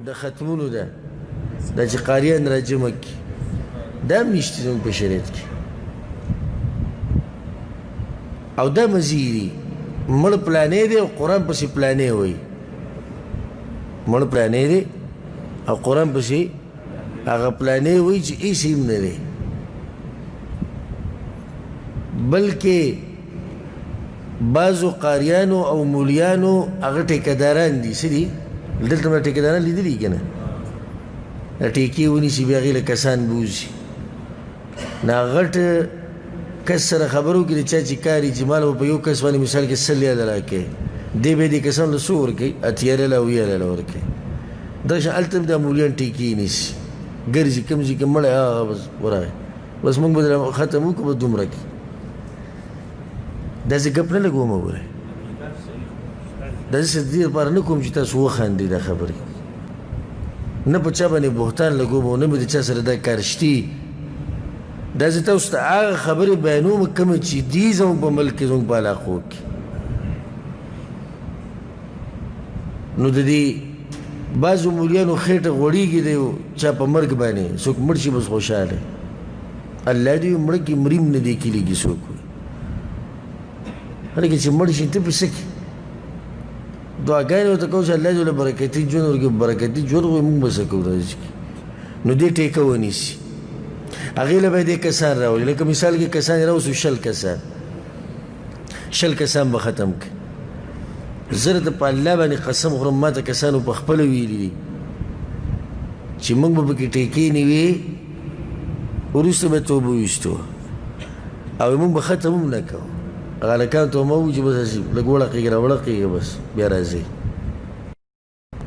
د ختمونو ده، دا چې قاریان راجمع کړي، دا هم نشته زموږ په شریعت کې. او دا مزې دي، مړ پلانې دی او قرآن پسې پلانې وایي، مړ پلانې دی او قرآن پسې هغه پلانې وایي چې هېڅ هم نه دی، بلکې بعضو قاریانو او مولیانو هغه ټیکهداران دي. څه دي؟ دلته مې ټیکهداران لیدلي که نه؟ ټیکې ونیسي، بیا هغې له کسان بوځي. نه غټ کس سره خبرو کې د چا چې کار یې چې مال به په یو کس باندې مثال کې 100 ریاله راکړي، دی به دې کسانو له څو ورکوي؟ 80 ریاله، 70 ریاله ورکوي. دغه شان هلته هم دا مولیان ټیکې نیسي، ګرځي کوم ځای کې مړی هغه بس ورغی، بس موږ به درنه ختم وکړو، بس دومره کې. داسې ګپ نه لګوم وګورئ، داسې دې لپاره نه کوم چې تاسو وخاندئ دا خبرې، نه په چا باندې بهتان لګوم او نه مې د چا سره دا کار شتي. دا زه تاسو ته هغه خبرې بیانوم کومې چې دي زموږ په ملک کې، زموږ په علاقو کې. نو د دې بعضو مولیانو خېټه غوړېږي د یو چا په مرګ باندې، څوک مړ شي بس خوشحاله، الله دې مړ کړي، مري هم نه دی کلي کې څوک وي. هلکه چې مړ شي ته په څه کې دعاګانې ورته کوو چې الله دې له برکتي ژوند ورکړي، برکتي ژوند خو موږ به څه کوو داسې کې. نو دې ټیکه ونیسي، هغې له به دې کسان راولي. لکه مثال کې کسان یې راوستو 20 کسان، 20 کسان به ختم کړي. زه درته په الله باندې قسم خورم، ما ته کسانو په خپله ویلي دي چې موږ به پکې ټیکې نیوې، وروسته به توبه ویستو او موږ به ختم هم نه کوو. هغه هلکانو ته ما وویل چې بس هسې لږ وړقېږي راوړقېږي، بس بیا راځئ.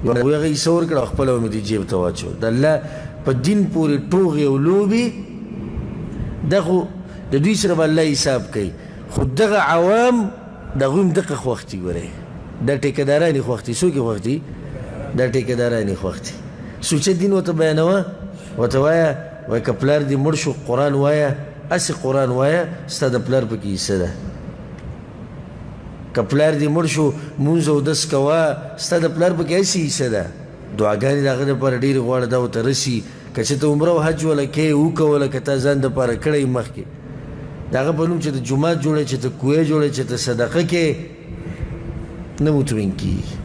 هغه یې څه ورکړه، خپله به مې دې جیب ته واچو. د الله په دین پورې ټوغې او لوبې دا خو د دوی سره به الله حساب کوي، خو دغه عوام د هغوی هم دقه خوښ دي. ګورئ دا ټیکهداران یې خوښ دي. څوک یې خوښ دي؟ دا ټیکهداران یې خوښ دي. سوچه دین ورته بیانوه، ورته وایه، وایه که پلار دې مړ شو قرآن وایه، هسې قرآن وایه، ستا د پلار پکې حصه ده. که پلار دې مړ شو مونځ اودس کوه، ستا د پلار پکې هسې حصه ده. دعاګانې د هغه دپاره ډېرې غواړه، دا ورته رسي. که چې ته عمره او حج وله کوې وکوله، که تا ځان دپاره کړی مخکې د هغه په نوم چې ته جومات جوړوې، چې ته کوی جوړوې، چې ته صدقه کوې، نه مطمئن کېږي.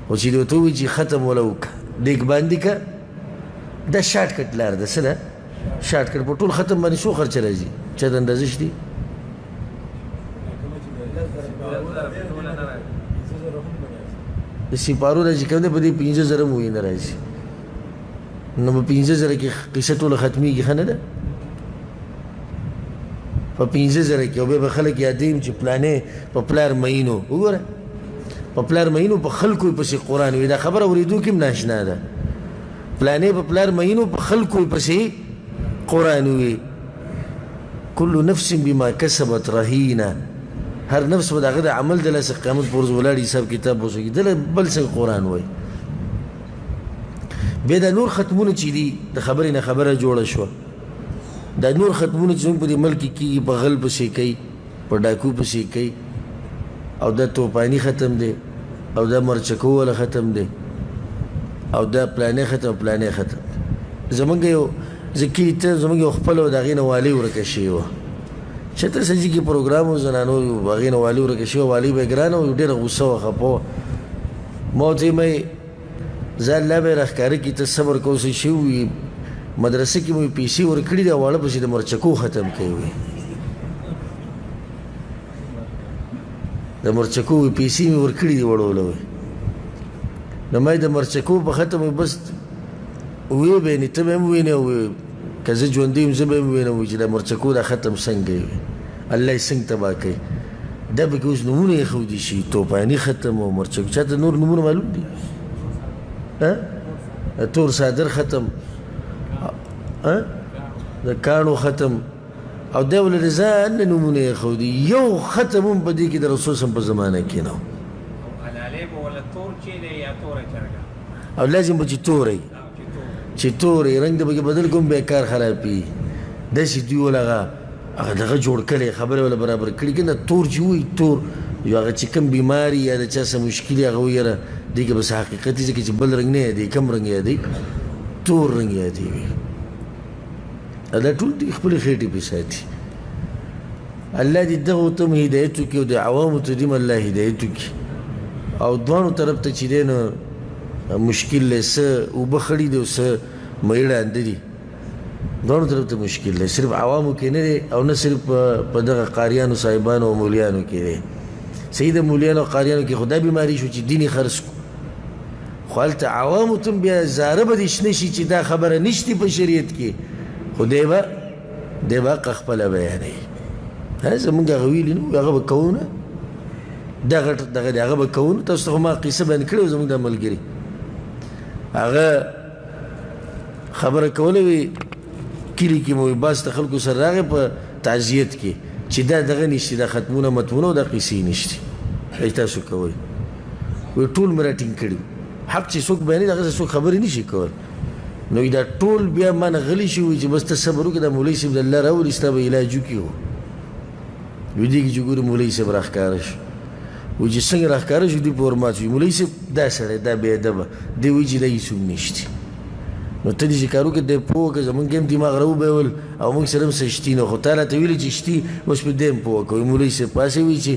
خو چې دې ورته ووایي چې ختم وله وکړه، دیګ باندې که، دا شارټ کټ لار ده. څه ده شارټ کټ؟ په ټول ختم باندې څو خرچه راځي؟ چا ته اندازه شتي؟ د سپارو نه چې کوم دی په دې 5000 هم وایي نه راځي. نو په 5000 کې قصه ټوله ختمېږي، ښه نه ده؟ په 5000 کې، او بیا به خلک یادوي چې پلانې په پلار مئینو. وګوره په پلار مئینو، په خلکو یې پسې قرآن وي. دا خبره اورېدو کې هم ناشنا ده. پلانې په پلار مئینو، په خلکو یې پسې قرآن وي. کل نفس بما کسبت رهینه، هر نفس به د هغه د عمل د لاسه قیامت په ورځ ولاړ حساب کتاب به وکړي. دله بل څنګه قرآن وایي. بیا دا نور ختمونه چې دي، د خبرې نه خبره جوړه شوه. دا نور ختمونه چې زموږ په دې ملک کې کېږي، په غل پسې کوي، په ډاکو پسې کوي، او دا توپاني ختم دی، او دا مرچکو والا ختم دی، او دا پلانې ختم، پلانې ختم دی. زمونږ یو زه کلي ته زمونږ یو خپل و، د هغې نه والي ورکه شوې وه. چې ته څه کې پروګرام و، زنانو هغې نه والي ورکه شوې وه، والي به یې ګرانه وه، ډېره غوسه وه، خفه وه. ما ورته ویل، مې زه الله به یې راښکاره کړي، ته صبر کوه، څه شوي وي. مدرسه کې مو یې پیسې ورکړي دي او واړه پسې د مرچکو ختم کوي. وي د مرچکو وي پیسې مې ورکړي دي وړو له وي. نو ما یې د مرچکو په ختم وي بس وی به یې، ته به هم وینې، او که زه ژوندی یم زه به هم وینم چې د مرچکو دا ختم څنګه وي، الله یې څنګه تباه کوي. دا پکې اوس نومونه ایښودي شي، توپاني ختم او مرچکو. چا ته نور نومونه معلوم دي؟ تور څادر ختم، د کاڼو ختم، او دا ول د ځان نه نومونه ایښودي. یو ختم هم په دې کې د رسول صم په زمانه کې نه. او لازم به چې توری، چې توری رنګ د پکې بدل کوم، بیا کار خرابېږي. داسې دوی ول هغه دغه جوړ کړی، خبرې وله برابر کړي که نه. تور چې وایي تور، یو هغه چې کوم بیماري یا د چا څه مشکل، هغه وایي یاره دې کې به څه حقیقت وي، ځکه چې بل رنګ نه یادوي، کوم رنګ یادوي؟ تور رنګ یادوي. دا ټول دوی خپلې خېټې پرې ساتي. الله دې دغو ته هم هدایت وکړي او د عوامو ته دې هم الله هدایت وکړي. او دواړو طرف ته چې دی نو مشکل دی، څه اوبه خړې دي او څه مې ړانده دي، دواړو طرف ته مشکل دی. صرف عوامو کې نه دی او نه صرف په دغه قاریانو صاحبانو او مولیانو کې دی. صحیح ده مولیانو او قاریانو کې خو دا بیماري شو چې دین یې خرڅ کړو، خو هلته عوامو ته هم بیا زاره به دې شنه شي چې دا خبره نشتي په شریعت کې، خو دی به حق خپله بیانوي. زمونږ هغه ویلي نه وو، هغه به کوو نه، دا غټ دغه دی، هغه به کوو نه. تاسو ته خو ما قصه بیان کړې وه، زمونږ دا ملګري هغه خبره کوله، وي کلي کې مو باز ته خلکو سره راغی په تعزیت کې چې دا دغه نشتي، دا ختمونه متمونه او دا قصې نشتي، ای تاسو کوئ. وایي ټول مې راټینګ کړي، حق چې څوک بیانوي د هغه سره څوک خبرې نه شي کولی. نو دا ټول بیا ما نه غلي شي، وایي چې بس ته صبر وکړه، دا مولوي صاحب د الله راولي، ستا به علاج وکړي. هو وایي دې کې چې ګوري مولوي صاحب راښکاره شو، وایي چې څنګه راښکاره شو دوی په ورمات شو، مولوي صاحب دا سړی دا بې ادبه دی، وایي چې دا هېڅ هم نشتي. نو ته دې چې کار وکړې دی پوه کړه، زمونږ هم دماغ راوبیول او موږ سره هم څه شتي نه، خو تا راته ویلي چې شتي، اوس پرې دی هم پوه کړه. وایي مولوي صاحب پاڅېد، وایي چې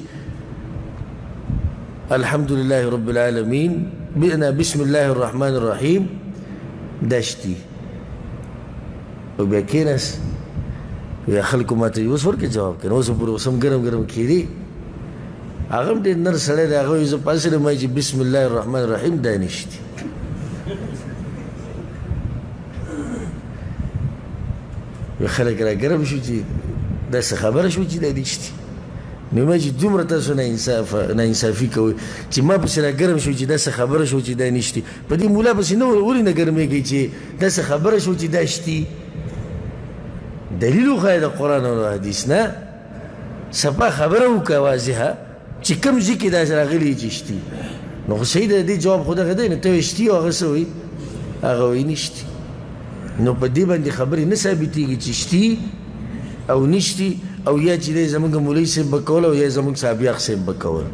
الحمد لله رب العالمین بنا بسم الله الرحمن الرحیم دا شتي. او بیا کښېناست، بیا خلکو ما ته اوس ورکړه جواب که نه، اوس پورې اوس هم ګرم ګرم کېدې. هغه هم ډېر نر سړی دی، هغه وایي زه پاڅېدم، وایي چې بسم الله الرحمن الرحیم دا نشتي. خلک را ګرم شو چې دا څه خبره شو چې دا نشتي. نو ما چې دومره تاسو ناانصافي کوئ چې ما پسې را ګرم شو چې دا څه خبره شو چې دا نشتي، په دې مولا پسې نه ولې نه ګرمېږئ چې دا څه خبره شو چې دا شتي؟ دلیل وښایه د قرآن او حدیث نه، صفا خبره وکړه واضحه چې کوم ځای کې داسې راغلي چې شتي. نو خو صحیح ده، دې جواب خو دغه دی، نو ته وایې شتي او هغه څه وایي؟ هغه وایي نشتي. نو په دې باندې خبرې نه ثابتېږي چې شتي او نشتي، او یا چې دی زمونږ مولوي صاحب به کول او یا زمونږ صاحب یاغ صاحب به کول.